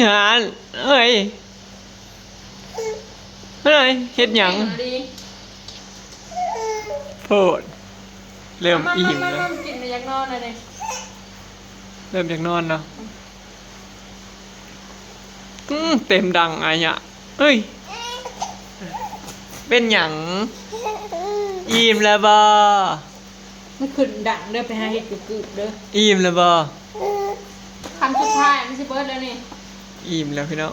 ງານ ເອີຍ ເອີຍ ເຮັດຫຍັງ? ເກັ່ງອີ່ຫຼີ ໂພດ ເລີ່ມອີ່ມແລ້ວ ມາ ມາ ມາ ມາ ກິນ ຢາກນອນແລ້ວນີ້ ເລີ່ມຢາກນອນແລ້ວ. ອືມ ເຕັມດັງອາຍະ ເອີຍ ເປັນຫຍັງ? ອີ່ມແລ້ວບໍ່? ມັນຂຶ້ນດັງເດີ ໄປຫາເຮັດກືບໆເດີ. ອີ່ມແລ້ວບໍ່? ຄຳສຸດທ້າຍມັນຊິເບິດແລ້ວນີ້. ອີ່ມແລ້ວພີ່ນ້ອງ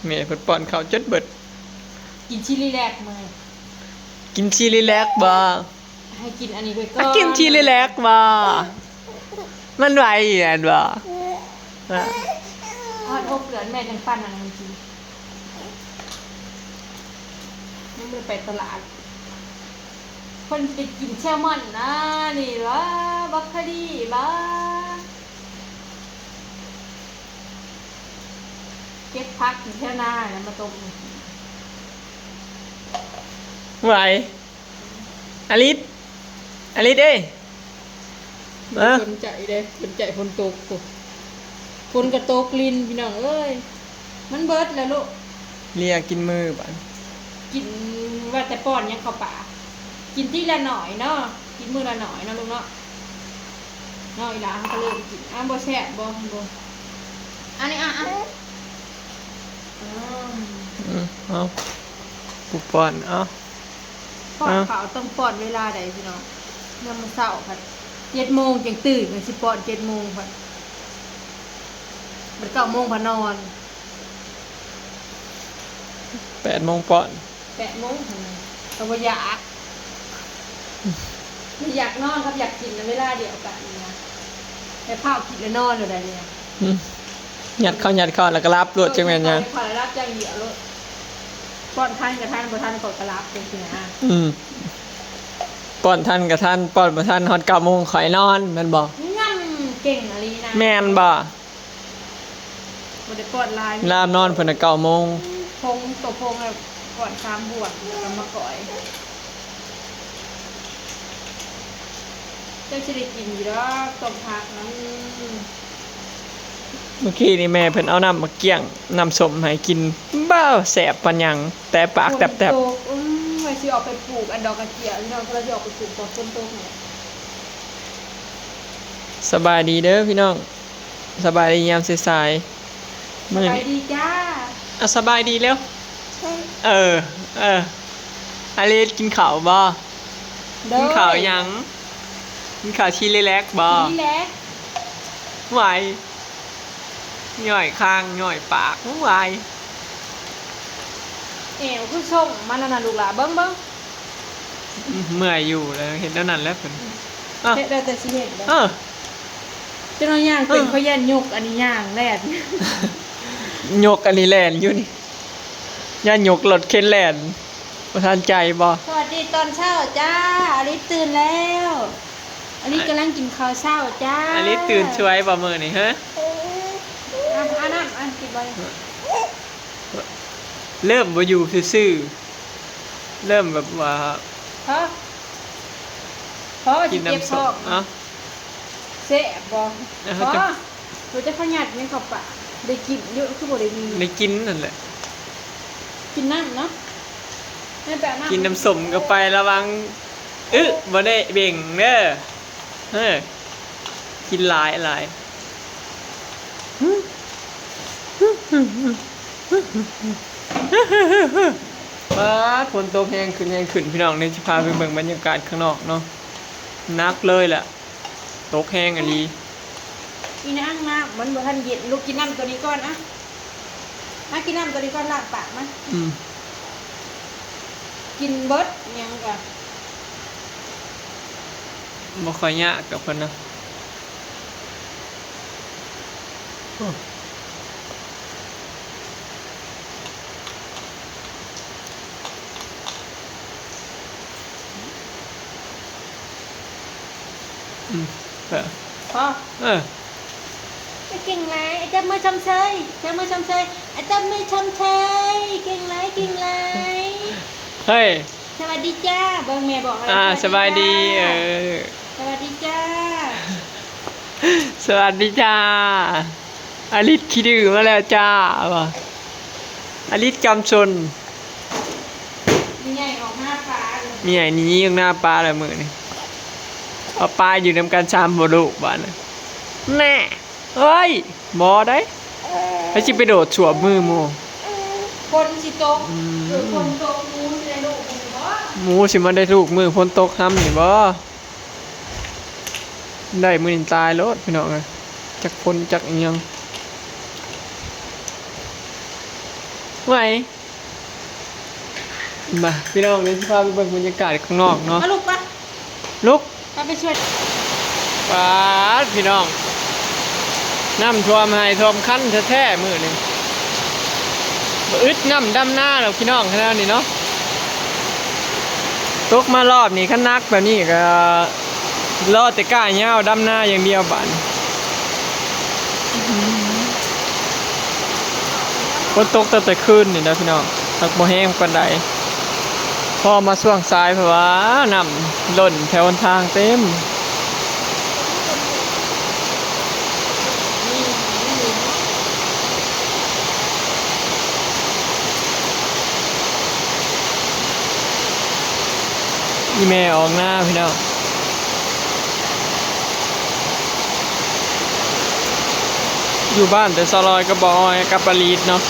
ແມ່ເພິ່ນປ້ອນເຂົ້າຈົນເບິດ. ກິນຊີຣີແລັກມື້ ກິນຊີຣີແລັກບໍ່? ໃຫ້ກິນອັນນີ້ໄປກ່ອນ ກິນຊີຣີແລັກບໍ່? ມັນໄວແມ່ນບໍ່? ຮອດຫົກເດືອນແມ່ຈັ່ງປັ້ນອັນນັ້ນໃຫ້ກິນ ຍັງບໍ່ໄດ້ໄປຕະຫຼາດ. ເພິ່ນຊິໄດ້ກິນແຊລມອນນະ ນີ້ລະ ບັອກໂຄລີບໍ ເກັບຜັກຢູ່ແຖວນາແລ້ວມາຕົ້ມໃຫ້ກິນ. ໄວ ອາລິດ ອາລິດເອີຍ ມາ ສົນໃຈເດ້ ສົນໃຈຝົນຕົກພຸ້ນ ຝົນກະຕົກລິນພີ່ນ້ອງເອີຍ. ມັນເບິດແລ້ວລູກ ເລຍກິນມື້ບາດ ກິນວ່າແຕ່ປ້ອນຫຍັງເຂົ້າປາກ ກິນທີລະໜ້ອຍເນາະ ກິນມື້ລະໜ້ອຍເນາະລູກເນາະ. ເນາະ ອີ່ຫຼ້າເຮົາກະເລີ່ມກິນ ອ້າວ ບໍ່ແຊບບໍ່? ບໍ່ ອັນນີ້ ອ່ະ ອ່ະ ອືມ ເອົາ ຜູ້ປ້ອນ ເອົາ ປ້ອນເຂົ້າຕ້ອງປ້ອນເວລາໃດພີ່ນ້ອງ? ຍາມມື້ເຊົ້າພັດເຈັດໂມງຈັ່ງຕື່ນ ຈັ່ງຊິປ້ອນເຈັດໂມງພັດ ບັດເກົ້າໂມງພັດນອນ ແປດໂມງປ້ອນ ແປດໂມງ ກະບໍ່ຢາກ ບໍ່ຢາກນອນກັບຢາກກິນນະ ເວລາດຽວກັນນີ້ນະ ແຕ່ພ້າວກິນແລ້ວນອນໂລດໃດນີ້ນະ. ອືມ ຍັດເຂົ້າ ຍັດເຂົ້າ ແລ້ວກະຫຼັບໂລດ ຈັກແມ່ນຫຍັງ ເຂົ້າແລ້ວກະຫຼັບຢ່າງດຽວໂລດ. ປ້ອນທັນກະທັນ ບໍ່ທັນຂ້ອຍກະຫຼັບຈັ່ງຊີ້ນະ. ອືມ ປ້ອນທັນກະທັນ ປ້ອນບໍ່ທັນ ຮອດເກົ້າໂມງຂ້ອຍນອນ ແມ່ນບໍ່? ງຳເກັ່ງອີ່ຫຼີນະ ແມ່ນບໍ່? ບໍ່ໄດ້ປ້ອນຫຼາຍ ລາມນອນເພິ່ນນະເກົ້າໂມງ ພົງໂຕ ພົງແລ້ວປ້ອນສາມບ່ວງ ແລ້ວກະມາກ້ອຍ. ຈັກຊິໄດ້ກິນຢູ່ດອກ ຕົ້ມຜັກນະ. ມື້ກີ້ນີ້ແມ່ເພິ່ນເອົານ້ຳໝາກກ້ຽງ ນ້ຳສົ້ມໃຫ້ກິນ ວ້າວ ແຊບປານຫຍັງ ແຕະປາກແຕັບໆ. ຝົນຕົກ ອືມ ວ່າຊິອອກໄປປູກອັນດອກກະເຈຍ ພີ່ນ້ອງ ກຳລັງຊິອອກໄປປູກ ເພາະຝົນຕົກນີ້ແຫຼະ. ສະບາຍດີເດີພີ່ນ້ອງ ສະບາຍດີຍາມສາຍໆ ມື້ນີ້ ສະບາຍດີຈ້າ ອ່ະ ສະບາຍດີເລັວ. ເອີ ເອີ ອາລິດ ກິນເຂົ້າບໍ່? ໂດຍ ກິນເຂົ້າຫຍັງ? ກິນເຂົ້າຊີຣີແລັກບໍ່? ຊີຣີແລັກ ຫວາຍ ຍ້ອຍຄາງ ຍ້ອຍປາກ ຫວາຍ ແອວຄືສົ່ງມານັ້ນນະລູກຫຼ້າ ເບິ່ງ ເບິ່ງ. ອືມ ເມື່ອຍຢູ່ແລ້ວ ເຮັດແນວນັ້ນແຫຼະເພິ່ນ. ອືມ ເຮັດແລ້ວແຕ່ຊິເຮັດແຫຼະ. ເອີ ເຈົ້ານ້ອຍຍ່າງເປັນ ເອີ ຂ້ອຍຢ້ານຍົກອັນນີ້ຍ່າງແລ່ນ ຍົກອັນນີ້ແລ່ນຢູ່ນີ້ ຢ້ານຍົກລົດເຂັນແລ່ນ ບໍ່ທັນໃຈບໍ່? ສະຫວັດດີຕອນເຊົ້າຈ້າ ອາລິດຕື່ນແລ້ວ ອາລິດກຳລັງກິນເຂົ້າເຊົ້າຈ້າ. ອາລິດຕື່ນສວຍບໍ່ມື້ນີ້ ຮະ? ອ່ະ ອານ້ຳ ອາ ກິນບໍ່? ເລີ່ມບໍ່ຢູ່ຊື່ໆ ເລີ່ມແບບວ່າ ພໍ ພໍ ກິນນ້ຳສົ້ມ ຊິເຈັບທ້ອງ ເອົາ ແຊບບໍ່? ເອົາ ພໍ ຈະ ໂຕຈະຂະຫຍັດຍັງເຂົ້າປາກ ໄດ້ກິນຢູ່ ຄືບໍ່ໄດ້ມີ ໄດ້ກິນນັ້ນແຫຼະ ກິນນ້ຳເນາະ ແມ່ໄປເອົານ້ຳ ກິນນ້ຳສົ້ມກະໄປ ລະວັງ ອຶ ບໍ່ໄດ້ເບັ່ງເດີ. ເອີ ກິນຫຼາຍຫຼາຍ ປາດ ຝົນຕົກແຮງຂຶ້ນແຮງຂຶ້ນພີ່ນ້ອງ ດຽວຊິພາໄປເບິ່ງບັນຍາກາດຂ້າງນອກເນາະ ໜັກເລີຍແຫຼະ ຕົກແຮງອີ່ຫຼີ. ອີນາງ ນ້ຳມັນບໍ່ທັນເຢັນ ລູກກິນນ້ຳໂຕນີ້ກ່ອນ ອະ ມາກິນນ້ຳໂຕນີ້ກ່ອນ ລ້າງປາກມາ. ອືມ ກິນເບິດຫຍັງກະ ບໍ່ຄ່ອຍຍາກດອກເພິ່ນນະ. ອືມ ພໍ ເອີ ເກັ່ງຫຼາຍ ອາ ຈັບມືຊົມເຊີຍ ຈັບມືຊົມເຊີຍ ອາ ຈັບມືຊົມເຊີຍ ເກັ່ງຫຼາຍ ເກັ່ງຫຼາຍ ເຮີ້ຍ. ສະຫວັດດີຈ້າ ເບິ່ງແມ່ບອກ ອາ ສະບາຍດີ ເອີ ສະຫວັດດີຈ້າ ສະຫວັດດີຈ້າ. ອາລິດຂີ້ດື້ມາແລ້ວຈ້າວ່າ ອາລິດກຳຊົນ. ມີໃຫຍ່ອອກໜ້າປ້າເລີຍ ມີໃຫຍ່ໜີອອກໜ້າປ້າແລ້ວມື້ນີ້. ເອົາປ້າຢູ່ນຳກັນສາມພໍ່ລູກບາດນີ້ ແນ່. ເອີຍ ບໍ່ໄດ້ ໃຜຊິໄປໂດດສວມມືໝູ່ ຝົນຊິຕົກ. ອືມ ເອີ ຝົນຕົກ ໝູຊິໄດ້ລູກມື້ນີ້ບໍ່? ໝູຊິມາໄດ້ລູກມື້ຝົນຕົກຫ້ຳນີ້ບໍ່? ໄດ້ມື້ນີ້ຕາຍໂລດພີ່ນ້ອງເອີຍ ຈັກຝົນຈັກອີ່ຫຍັງ. ໄຫວ ມາພີ່ນ້ອງ ດຽວຊິພາໄປເບິ່ງບັນຍາກາດຂ້າງນອກເນາະ. ມາລູກປະ ລຸກ ພາໄປຊ່ວຍ. ປາດ ພີ່ນ້ອງ ນ້ຳຖ້ວມໄຮ່ຖ້ວມຄັນແທ້ໆ ມື້ນີ້ ບໍ່ອຶດນ້ຳດຳນາດອກພີ່ນ້ອງ ແຖວນີ້ເນາະ. ຕົກມາລອບນີ້ ຄັນໜັກແບບນີ້ກໍລໍແຕ່ກ້າຍາວ ດຳນາຢ່າງດຽວບາດນີ້. ຝົນຕົກຕັ້ງແຕ່ຄືນນີ້ນະພີ່ນ້ອງ ຫາກບໍ່ແຮງປານໃດ. ພໍມາຊ່ວງສາຍ ເພາະວ່ານ້ຳລົ້ນແຖວຫົນທາງເຕັມ. ອີ່ແມ່ອອກນາພີ່ນ້ອງ. ຢູ່ບ້ານແຕ່ສາວລອຍກັບບ່າວອ້ອຍກັບອາລິດເນາະ.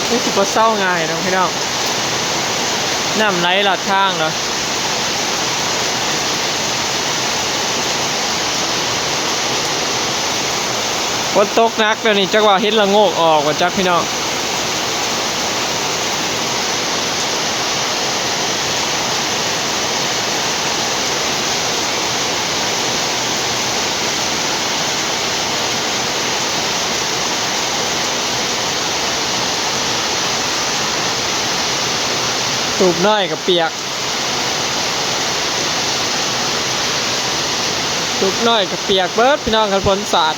ຄືຊິບໍ່ເຊົາງ່າຍດອກພີ່ນ້ອງ ນ້ຳໄຫຼລັດທາງເນາະ. ຝົນຕົກໜັກແບບນີ້ ຈັກວ່າເຫັດລະໂງກອອກບໍ່ຈັກພີ່ນ້ອງ. ຕູບນ້ອຍກໍປຽກ ຕູບນ້ອຍກໍປຽກເບິດພີ່ນ້ອງ ຄັນຝົນສາດ.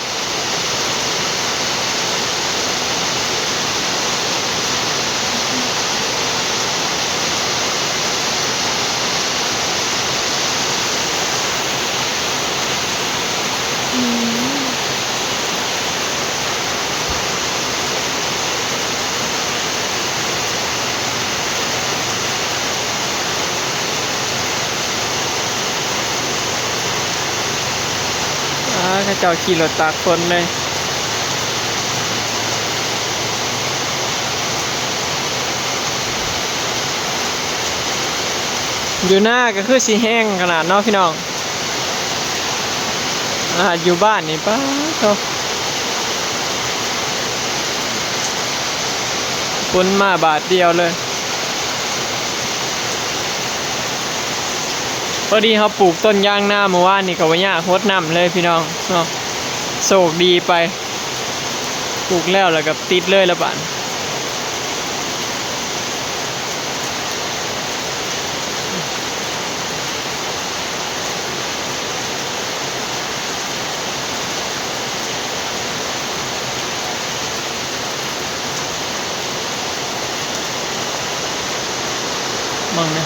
ອ່າ ເຂົາເຈົ້າຂີ່ລົດຕາກຝົນເລີຍ. ຢູ່ນາກໍຄືຊິແຮງຂະໜາດເນາະພີ່ນ້ອງ. ອາ ຢູ່ບ້ານນີ້ ປາດໂທ້ ຝົນມາບາດດຽວເລີຍ. ພໍດີເຮົາປູກຕົ້ນຢາງນາມື້ວານນີ້ ກໍບໍ່ຍາກຫົດນ້ຳເລີຍພີ່ນ້ອງເນາະ. ໂຊກດີໄປ ປູກແລ້ວ ແລ້ວກໍຕິດເລີຍລະບາດ. ເບິ່ງແດ່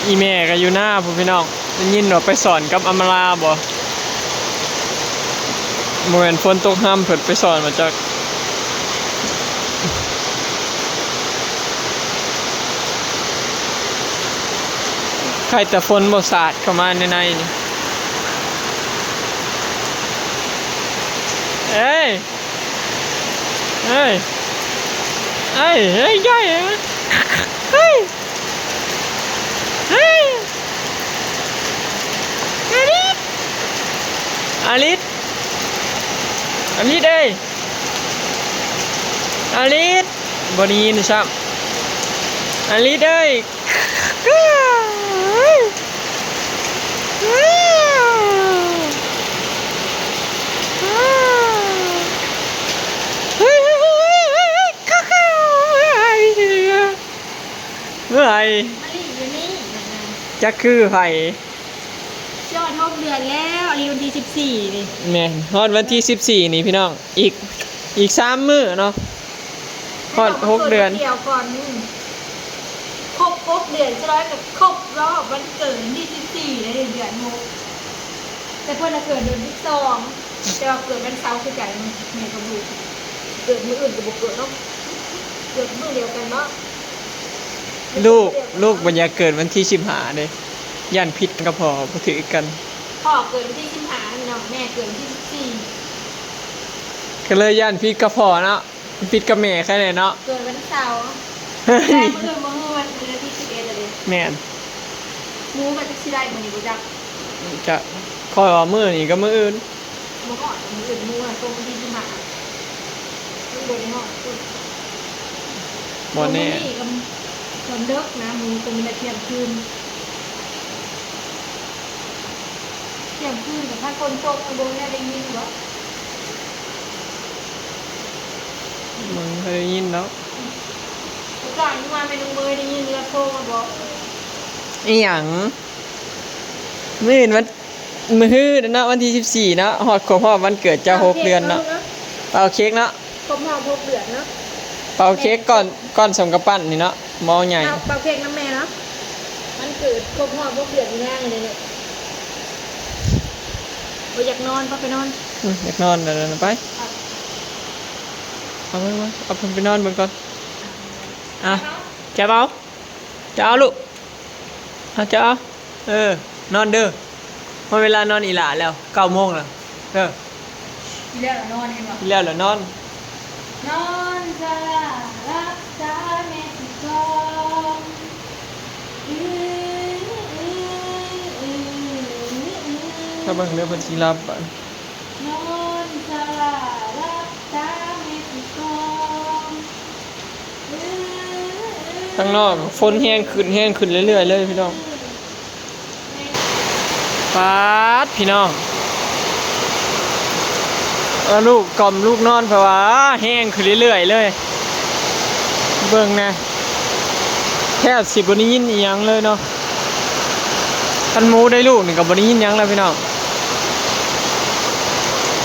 ອີ່ແມ່ກໍຢູ່ນາພຸ້ນພີ່ນ້ອງ. ໄດ້ຍິນວ່າໄປສອນກັບອຳມາລາບໍ່? ບໍ່ແມ່ນຝົນຕົກຫ້ຳເພິ່ນໄປສອນບໍ່ຈັກ. ໄຄແຕ່ຝົນບໍ່ສາດເຂົ້າມາໃນໃນນີ້. ເອີຍ ເອີຍ ເອີຍ ເອີຍ ເອີຍ ເອີຍ ອາລິດ ອາລິດ ອາລິດເອີຍ ອາລິດ ບໍ່ໄດ້ຍິນຊ້ຳ ອາລິດເອີຍ. ເອີຍ ມາລີ້ຢູ່ນີ້ ຈັກຄືໃຜ ຊິຮອດຫົ ເດືອນແລ້ວ ອັນນີ້ວັນທີສິບສີ່ນີ້. ແມ່ນ ຮອດວັນທີສິບສີ່ນີ້ພີ່ນ້ອງ ອີກ ອີກສາມມື້ເນາະ ຮອດຫົກເດືອນ. ແລ້ວເຮົາມາເກີດວັນດຽວກ່ອນ ຄົບຫົກເດືອນ ສະຫຼອງກັບຄົບຮອບວັນເກີດວັນທີສິບສີ່ເດ້ ເດືອນຫົກ ແຕ່ເພິ່ນນະເກີດເດືອນສິບສອງ ແຕ່ວ່າເກີດວັນເສົາຄືກັນ ແມ່ກັບລູກ ເກີດມື້ອື່ນກໍບໍ່ເກີດເນາະ ເກີດມື້ດຽວກັນເນາະ. ລູກ ລູກບໍ່ຢາກເກີດວັນທີສິບຫ້າເດ້ ຢ້ານຜິດກັບພໍ່ ບໍ່ຖືກກັນ. ພໍ່ເກີດວັນທີສິບຫ້າພີ່ນ້ອງ ແມ່ເກີດວັນທີສິບສີ່ ກໍເລີຍຢ້ານຜິດກັບພໍ່ເນາະ ຜິດກັບແມ່ແຄ່ນັ້ນເນາະ. ເກີດວັນເສົາ ແຕ່ມື້ອື່ນບໍ່ຮູ້ ວັນທີສິບເອັດແລ້ວເດ້. ແມ່ນ ໝູກໍຈັກຊິໄດ້ມື້ນີ້ບໍ່ຈັກ ຈະ ຂ້ອຍວ່າມື້ນີ້ກັບມື້ອື່ນ ບໍ່ຮອດ ມື້ອື່ນໝູນະ ສົ່ງວັນທີສິບຫ້າ ມັນບໍ່ໄດ້ຮອດພຸ້ນ ບໍ່ແນ່ ມື້ນີ້ກໍຕອນເດິກນະ ໝູກໍມີແຕ່ທ່ຽງຄືນ ທ່ຽງຄືນກໍຖ້າຝົນຕົກກໍບໍ່ໄດ້ຍິນບໍ່ ບໍ່ເຄີຍໄດ້ຍິນເນາະ. ອືມ ກ່ອນມາແມ່ນ້ອງເມຍໄດ້ຍິນລະໂທມາບອກ ອີ່ຫຍັງ? ມື້ອື່ນວັນ ມື້ຮືເນາະ ວັນທີສິບສີ່ເນາະ ຮອດ ຄົບຮອບວັນເກີດເຈົ້າຫົກເດືອນເນາະ. ເປົ່າເຄ້ກເນາະ ຄົບຮອບຫົກເດືອນເນາະ ເປົ່າເຄ້ກກ່ອນ ກ່ອນສຳກະປັ່ນນີ້ເນາະ ໝໍໃຫຍ່ ເປົ່າ ເປົ່າເຄ້ກນຳແມ່ເນາະ ວັນເກີດຄົບຮອບຫົກເດືອນນາງນີ້. ບໍ່ຢາກນອນ ພາໄປນອນ. ອືມ ຢາກນອນແລ້ວ ໄປ ເອົາ ເອົາ ເອົາ ເອົາເພິ່ນໄປນອນເບິ່ງກ່ອນ. ອ່ະ ຈັບເອົາ ຈັບເອົາລູກ ເອົາ ຈັບເອົາ. ເອີ ນອນເດີ ຮອດເວລານອນອີ່ຫຼ້າແລ້ວ ເກົ້າໂມງແລ້ວເດີ. ອີ່ແລ້ວລະນອນ ເຫັນບໍ່ ອີ່ແລ້ວລະນອນ. ນອນຊາລາ ຫຼັບຕາແມ່ຊິກອມ ອື ອື ອື ອື ຖ້າເບິ່ງເດີເພິ່ນຊິຫຼັບບາດ ນອນຊາລາ ຫຼັບຕາແມ່ຊິກອມ. ທາງນອກຝົນແຮງຂຶ້ນ ແຮງຂຶ້ນເລື້ອຍໆເລີຍພີ່ນ້ອງ. ປາດ ພີ່ນ້ອງ ເອີ ລູກກ່ອມລູກນອນ ເພາະວ່າແຮງຂຶ້ນເລື້ອຍໆເລີຍ. ເບິ່ງແນ່ ແທບຊິບໍ່ໄດ້ຍິນອີ່ຫຍັງເລີຍເນາະ. ຄັນໝູໄດ້ລູກນີ້ກໍບໍ່ໄດ້ຍິນຫຍັງແລ້ວພີ່ນ້ອງ.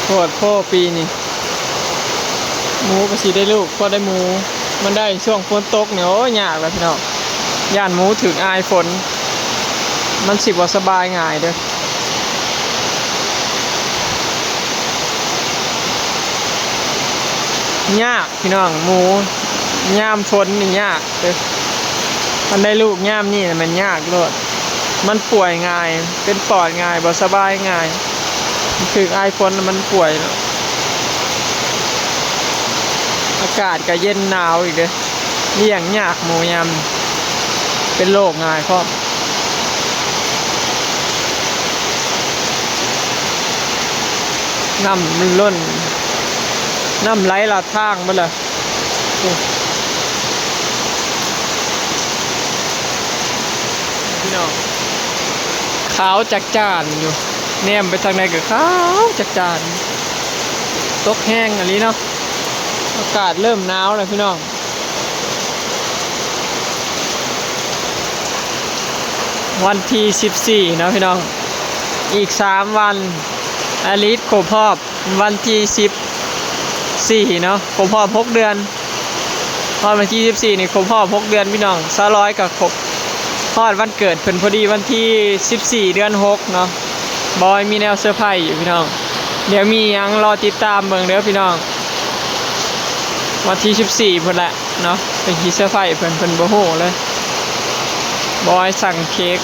ໂພດໂພ ປີນີ້ ໝູກໍຊິໄດ້ລູກ ພໍໄດ້ໝູ. ມັນໄດ້ຊ່ວງຝົນຕົກນີ້ ໂອ້ຍ ຍາກແລ້ວພີ່ນ້ອງ. ຢ້ານໝູຖືກອາຍຝົນ ມັນຊິບໍ່ສະບາຍງ່າຍເດີ. ຍາກ ພີ່ນ້ອງ ໝູຍາມຝົນນີ້ຍາກເດີ. ຄັນໄດ້ລູກຍາມນີ້ນະແມ່ນຍາກໂລດ ມັນປ່ວຍງ່າຍ ເປັນປອດງ່າຍ ບໍ່ສະບາຍງ່າຍ ຖືກອາຍຝົນລະມັນປ່ວຍເນາະ. ອາກາດກະເຢັນໜາວອີກເດີ ລ້ຽງຍາກໝູຍາມນີ້ ເປັນໂລກງ່າຍພ້ອມ. ນ້ຳມັນລົ້ນ ນ້ຳໄຫຼລາດທາງເບິດລະ. ໂອ້ ພີ່ນ້ອງ ຂາວຈັກຈ້ານຢູ່ ແນມໄປທາງໃດກໍຂາວຈັກຈ້ານ. ຕົກແຮງອີ່ຫຼີເນາະ ອາກາດເລີ່ມໜາວແລ້ວພີ່ນ້ອງ. ວັນທີສິບສີ່ເນາະພີ່ນ້ອງ ອີກສາມວັນ ອາລິດຄົບຮອບວັນທີສິບສີ່ເນາະ ຄົບຮອບຫົກເດືອນ. ຮອດວັນທີສິບສີ່ນີ້ຄົບຮອບຫົກເດືອນພີ່ນ້ອງ. ສາວລອຍກໍຄົບ ຮອດວັນເກີດເພິ່ນພໍດີ ວັນທີສິບສີ່ ເດືອນຫົກເນາະ. ບອຍມີແນວເຊີໄພຢູ່ພີ່ນ້ອງ ດຽວມີຫຍັງລໍຕິດຕາມເບິ່ງເດີພີ່ນ້ອງ. ວັນທີສິບສີ່ພຸ້ນແຫຼະເນາະ ເພິ່ນຊິເຊີໄພເພິ່ນ ເພິ່ນບໍ່ຮູ້ເລີຍ. ບອຍສັ່ງເຄ້ກ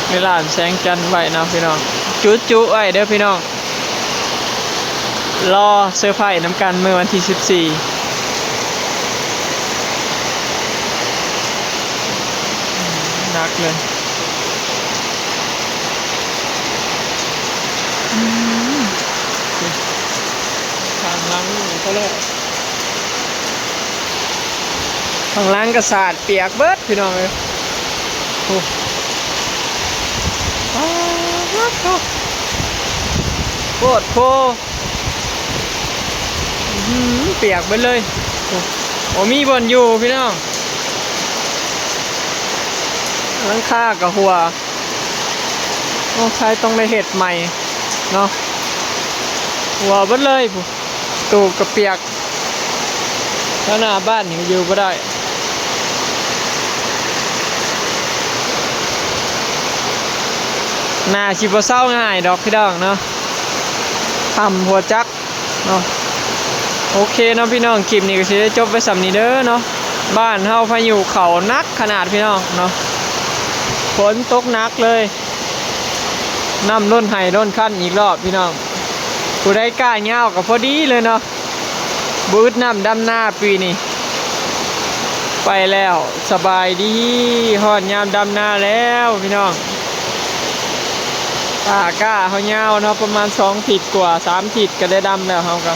ໃນຮ້ານແສງຈັນໄວ້ເນາະພີ່ນ້ອງ ຈຸໆໄວ້ເດີພີ່ນ້ອງ. ລໍເຊີໄພນຳກັນມື້ວັນທີສິບສີ່. ໜັກເລີຍ ອືມ ທາງຫຼັງນີ້ກໍແລ້ວ ທາງຫຼັງກໍສາດປຽກເບິດພີ່ນ້ອງເອີຍ. ໂອ້ ປາດໂທ້ ໂພດໂພ ອືມ ປຽກເບິດເລີຍ. ໂອ້ ບໍ່ມີບ່ອນຢູ່ພີ່ນ້ອງ ຫຼັງຄາກໍຮົ່ວ. ໂອ້ ໄທຕ້ອງໄດ້ເຮັດໃໝ່ເນາະ ຮົ່ວເບິດເລີຍພຸ້ນ ຕູບກະປຽກ ແຖວໜ້າບ້ານນີ້ຢູ່ບໍ່ໄດ້ ໜ້າຊິບໍ່ເຊົາງ່າຍດອກພີ່ນ້ອງເນາະ ທຳຫົວຈັກ ເນາະ ໂອເຄເນາະພີ່ນ້ອງ ຄລິບນີ້ກໍຊິໄດ້ຈົບໄວ້ສ່ຳນີ້ເດີເນາະ ບ້ານເຮົາພາຍຸເຂົ້າໜັກຂະໜາດພີ່ນ້ອງເນາະ ຝົນຕົກໜັກເລີຍ ນ້ຳລົ້ນໄຮ່ລົ້ນຄັນອີກລອບພີ່ນ້ອງ ຜູ້ໃດກ້າຍາວກໍພໍດີເລີຍເນາະ ບໍ່ອຶດນ້ຳດຳນາປີນີ້ ໄປແລ້ວ ສະບາຍດີ ຮອດຍາມດຳນາແລ້ວພີ່ນ້ອງ ອາກ້າເຮົາຍາວເນາະ ປະມານສອງທິດກວ່າ ສາມທິດກໍໄດ້ດຳແລ້ວເຮົາກໍ